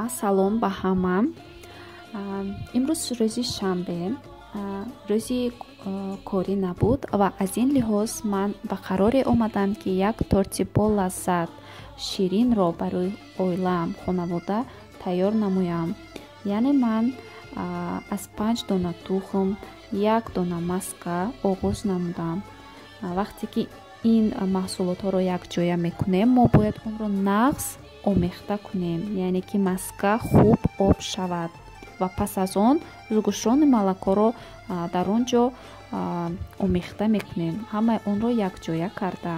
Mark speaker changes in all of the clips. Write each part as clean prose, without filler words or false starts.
Speaker 1: Ассалом ба ҳама. Имрӯз рӯзи шанбе, рӯзи корӣ набуд ва аз ин лиҳоз ман ба қароре омадам, ки як торти бо лаззат ширинро барои оилаам, хонавода тайёр намоям. Яъне ман аз 5 дона тухм, 1 дона маска оғоз намудам. Вақте ки ин маҳсулотҳоро якҷоя мекунем, мо бояд онро нағз омехта кунем, яъне ки маска хуб об шавад ва пас аз он зугушони малакоро дар он ҷо омехта мекунем, ҳамаи онро якҷоя карда.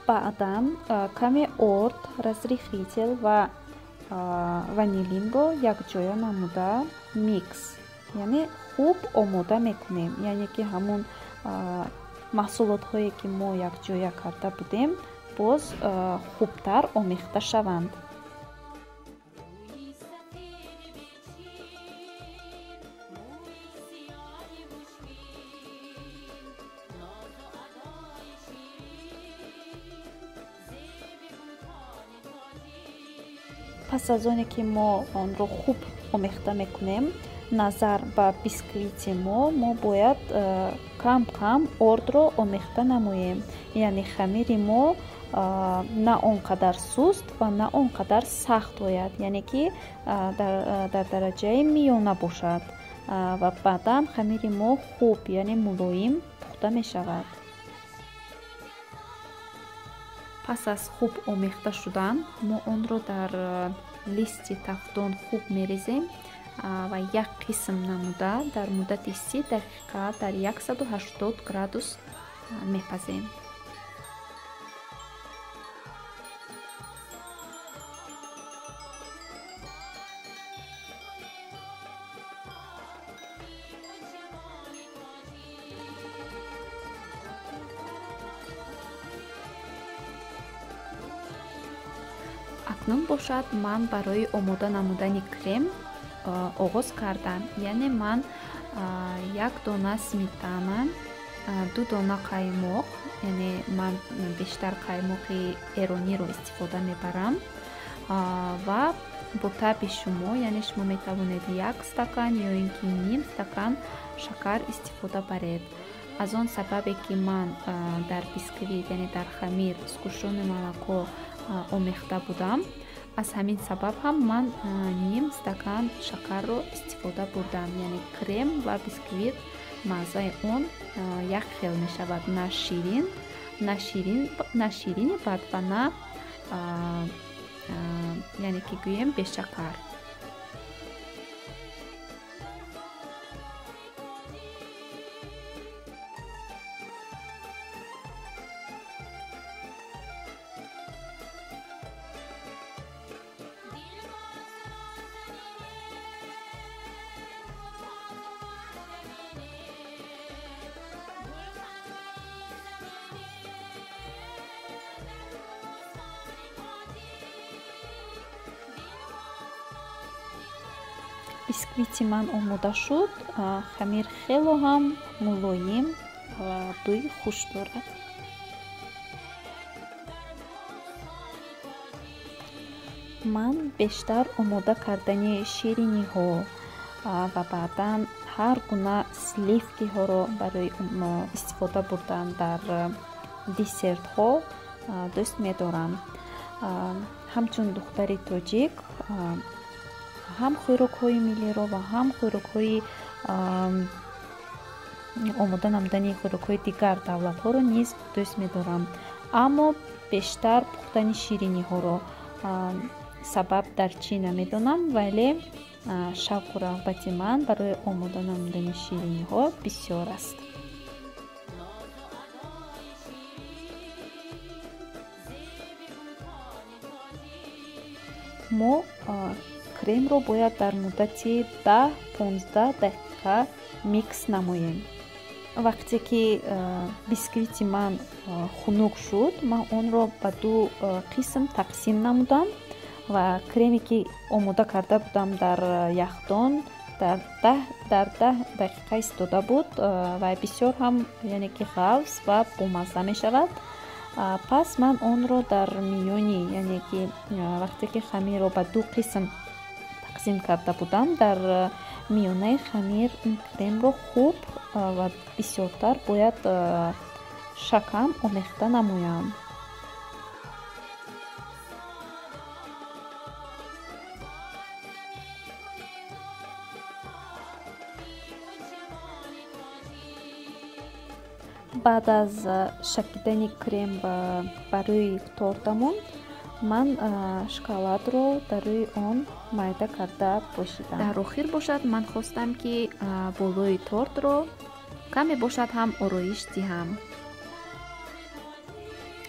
Speaker 1: Баъдан каме орд, разрыхлитель ва ванилинро якҷоя намуда микс, яъне хуб омода мекунем. Яъне ки ҳамун маҳсулотҳое ки мо якҷоя карда будем, боз хубтар омехта шаванд. Пас аз оне ки мо онро хуб омехта мекунем, назар ба бисквити мо бояд кам-кам ордро омехта намоем. Яъне хамири мо на он қадар суст ва на он қадар сахт ояд, яъне ки дар дараҷаи миёна бошад ва баъдан хамири мо хуб, яъне мулоим пухта мешавад. Пас аз хуб омехта шудан мо онро дар листи тафдон хуб мерезем ва як қисм намуда дар муддати 30 дақиқа дар 180 градус мепазем. Акнун бошад ман барои омода намудани крем оғоз кардам. Яъне ман 1 дона сметана, 2 дона қаймоқ, яъне ман бештар қаймоқи эрониро истифода мебарам ва бо таби шумо, яъне шумо метавонед 1 стакан ё ин ки ним стакан шакар истифода баред. Аз он сабабе ки ман дар бисквит, яъне дар хамир сгушони молоко омехта будам, аз ҳамин сабаб ҳам ман ним стакан шакарро истифода бурдам. Яъне крем ва бисквит маззаи он як хел мешавад, на ширин, на ширини бад ва на яъне ки гӯем бешакар. Бисквити ман омода шуд. Хамир хело ҳам мулоим ва бӯи хуш дорад. Ман бештар омода кардани шириниҳо ва баъдан ҳар гуна сливкиҳоро барои истифода бурдан дар десертҳо дӯст медорам. Ҳамчун духтари тоҷик ҳам хӯрокҳои миллиро ва ҳам хӯрокҳои омода намудани хӯрокҳои дигар давлатҳоро низ дӯст медорам. Аммо бештар пухтани шириниҳоро, сабаб дар чӣ намедонам, вале шавқу рағбати ман барои омода намудани шириниҳо бисёр аст. Мо кремро бояд дар муддати 10-15 дақиқа микс намоем. Вақте ки бисквити ман хунук шуд, ман онро ба ду қисм тақсим намудам ва креме ки омода карда будам дар яхдон дар 10 дақиқа истода буд ва бисёр ҳам, яъне ки ғафз ва бомазза мешавад. Пас ман онро дар миёни, яъне ки вақте ки хамирро ба ду қисм тақсим карда будам, дар миёнаи хамир ин кремро хуб ва бисёртар бояд шакам омехта намоям. Баъд аз шакидани крем ба рӯи тортамон ман шоколадро дар рӯи он майда карда пошидам. Дар охир бошад ман хостам, ки болои тортро каме бошад ҳам ороиш диҳам.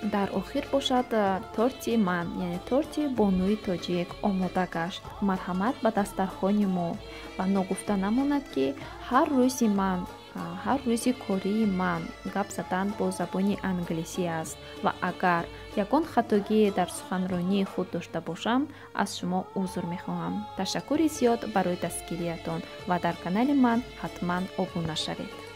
Speaker 1: Дар охир бошад торти ман, яъне торти бонуи тоҷик омода гашт. Марҳамат ба дастархони мо. Ва ногуфта намонад, ки ҳар рӯзи ман, ҳар рӯзи кории ман гап задан бо забони англисӣ аст ва агар ягон хатогие дар суханронии худ дошта бошам, аз шумо узр мехоҳам. Ташаккури зиёд барои дастгириятон ва дар канали ман ҳатман обуна шавед.